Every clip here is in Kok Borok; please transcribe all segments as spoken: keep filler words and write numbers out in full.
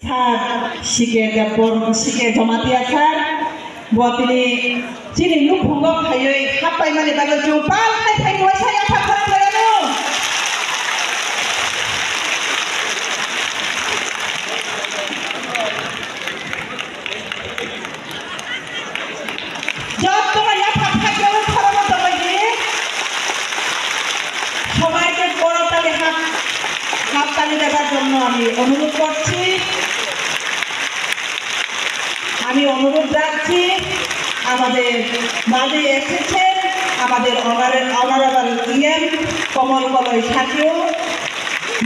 Sir, C K Debbarma, C K Jamatia sir, bo tini chini nukhungo phaiwi hap paimani bagwi chwng pal khai khai waisa yapha khorang lainw. যত তোমার ইয়া থাক থাকলেও খরচ হতে পারি। সবাইকে করতালি হাত, হাততালি দেবার জন্য আমি অনুরোধ করছি। আমি অনুরোধ রাখছি, আমাদের মাঝে এসেছেন আমাদের অনারে-, অনারেবল ইএম কমল কলই সাথীও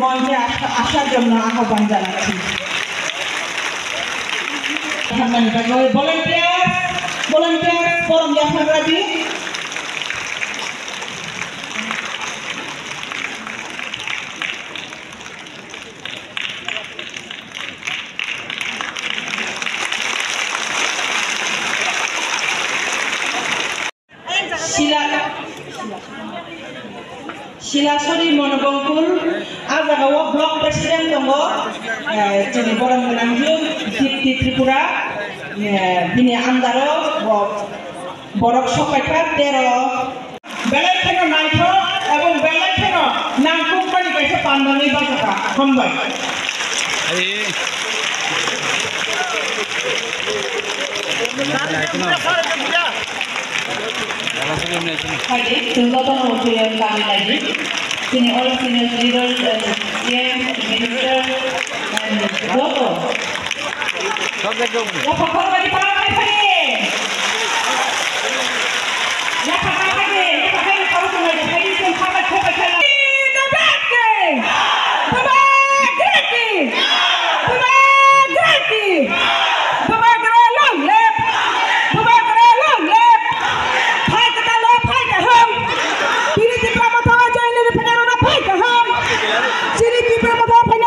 মঞ্চে আসা-, আসার জন্য আহ্বান জানাচ্ছি। Volunteers, volunteers, borok yapharna di. Sila, Silasuri Monobongkul, a jaga o block president tongo, eh, chini borok gwnang ju, Dipti Tripura, eh, bini under o bo borok sok paikha tero. Belai kheno naithok ebong belai kheno nangkukmani kaisa pandani bachakha. Hambai. Haide, tunggo tono utuyan kami lagi. Sini all senior leaders and E M, minister and joto. Yapha khoroknwi palmani phai. Yapha khoroknwi, yapha khoroknwi, yapha khoroknwi, yapha khoroknwi. Bubagra long live! Bubagra long live! Phai kwtal o phai kaham! Chini Tipra Motha o join ni phai kaham! Chini Tipra Motha o phai